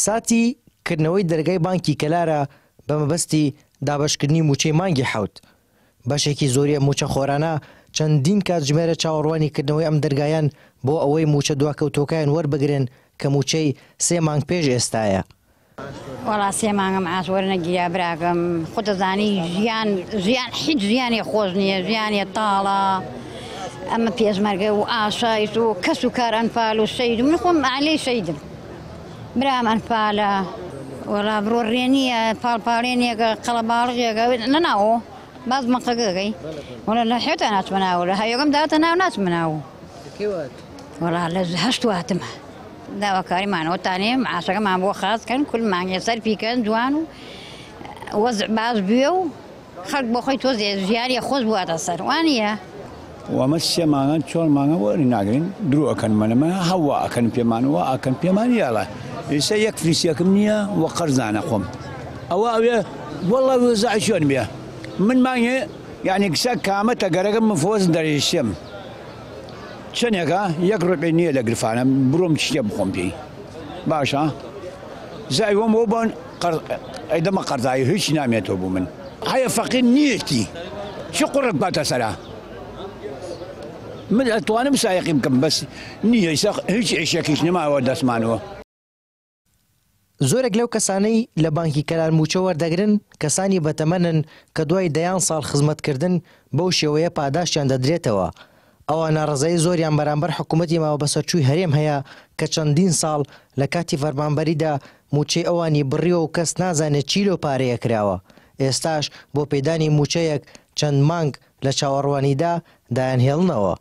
ساتی کردنەوەی دەرگای بانکی کەلارە بە مەبەستی دابەشکردنی مووچەی مانگی حەوت. بەشێکی زۆری ئەم مووچەخۆرانە چەندین کاتژمێرە چاوەڕوانی کردنەوەی ئەم دەرگایەن بۆ ئەوەی مووچە دواکەوتووەکایان وەربگرن کە مووچەی سێ مانگ پێش ئێستایە. وەڵا سێ مانگە معاش وەرنەگیرا براکەم خۆت دەزانی ژیان ژیان هیچ ژیانێ خۆش نییە ژیانێ تاڵە ئەمە پێشمەرگە و ئاسایش و کەس و کار ئەنفال و شەید من خۆم عەلەی شەیدم برام ئەنفالە وەڵا بڕۆ ڕێ نییە پاڵپاڵێنێکە قەڵەباڵغێکە لەناوۆ باز مەقەگەگەی وەڵا لە حێتا ناچمە ناوە لە هەیەکەم داتە ناو ناچمە ناو وەڵا لە هەشت واتم داواکاریمان ئەوەتانێ معاشەکەمان بۆ خاس کەن کول مانگێ سەرفی کەن جوان و وەزع باش بوێ و خەڵک بۆ خۆی تۆزێ ژیانی خۆش بواتە سەر وانییە؟ وەمە سێ مانگە چۆن مانگە وەری ناگرین درۆ ئەکەن مەنەمە هەوا ئەکەن پێمان وا ئەکەن پێمان یاڵە ئێستا یەک فلیسیەکم نییە و قەرزانە خۆم ئەوە ئەوێ وەڵا وەزع چۆن بێ من مانگێ یعنی کسە کامەتە گەرەکەم مفۆز دەرێشێم چەنێکە یەک ڕوبعی نییە لە گرفانە بڕۆم شتێ بخۆم پێی باشە زایوەم بۆ بۆن ئەیدەمە قەرزایی هیچ نامێتەوە بۆ من هەیە فەقیر نیەتی چ قوڕت باتە سەرا من ئەتوانم سایقی بکەم بەس نییە هیچ ئیشێکیش نەماوە دەستمانەوە. زۆرێک لەو کەسانەی لە بانکی کەلار مووچە وەردەگرن کەسانی بەتەمەنن کە دوای دەیان ساڵ خزمەتکردن بەو شێوەیە پاداشتیان دەدرێتەوە. ئەوان ناڕەزایی زۆریان بەرامبەر حکومەتی ماوەبەسەرچووی هەرێم هەیە کە چەندین ساڵ لە کاتی فەرمانبەریدا مووچەی ئەوانی بڕیوە و کەس نازانێت چی لەو پارەیە کراوە، ئێستاش بۆ پێدانی مووچەیەک چەند مانگ لە چاوەڕوانیدا دایانهێڵنەوە.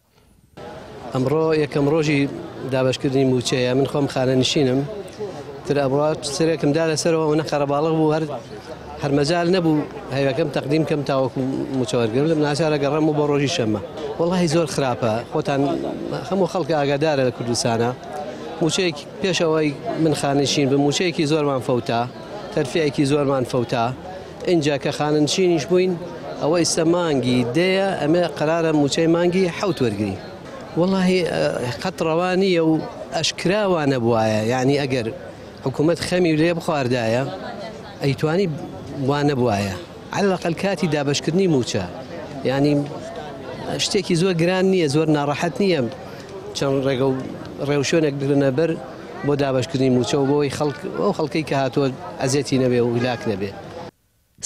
ئەمڕۆ یەکەم ڕۆژی دابەشکردنی مووچەیە، من خۆم خانەنشینم، تر ئەمڕۆ سەرێکم دا لەسەرەوە ئەوەنە قەرەباڵغ بوو هەر هەر مەجال نەبوو هەیوەکەم تەقدیم کەم تاوەکو مووچە وەرگرم لەم ناچارە گەڕام و بۆ ڕۆژی شەممە وەڵاهی زۆر خراپە خۆتان هەموو خەڵک ئاگادارە لە کوردستانە مووچەیەکی پێش ئەوەی من خانەنشین بم مووچەیەکی زۆرمان فەوتا تەرفیعێکی زۆرمان فەوتا ئینجا کە خانەنشینیش بووین ئەوە ئیستا مانگی دەیە ئەمە قەرارە مووچەی مانگی حەوت وەرگرین وەڵاهی قەت ڕەوا نییە و ئەشکرا وا نەبوایە یعنی ئەگەر حکوومەت خەمی لێ بخواردایە ئەیتوانی وا نەبوایە عەلەقەل کاتی دابەشکردنی مووچە یعنی شتێکی زۆر گران نییە زۆر ناڕەحەت نییە چەند ڕێگە و ڕێوشوێنێک بگرنە بەر بۆ دابەشکردنی مووچە و بۆی خەڵک ئەو خەڵکەی کە هاتووە ئەزێتی نەبێ و هیلاک نەبێ.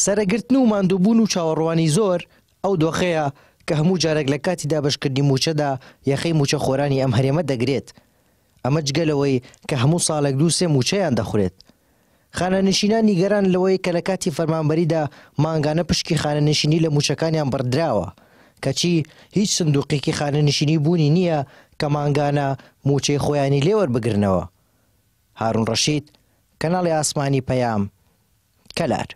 سەرەگرتن و ماندووبوون و چاوەڕوانی زۆر ئەو دۆخەیە کە هەموو جارێک لە کاتی دابەشکردنی مووچەدا یەخەی مووچەخۆرانی ئەم هەرێمە دەگرێت. ئەمە جگە لەوەی کە هەموو ساڵێک دوو سێ مووچەیان دەخورێت. خانەنشینان نیگەران لەوەی کە لە کاتی فەرمانبەریدا مانگانە پشکی خانەنشینی لە مووچەکانیان بڕدراوە، کەچی هیچ سندوقێکی خانەنشینی بوونی نییە کە مانگانە مووچەی خۆیانی لێ وەربگرنەوە. هارون ڕەشید، کەناڵی ئاسمانی پەیام، کەلار.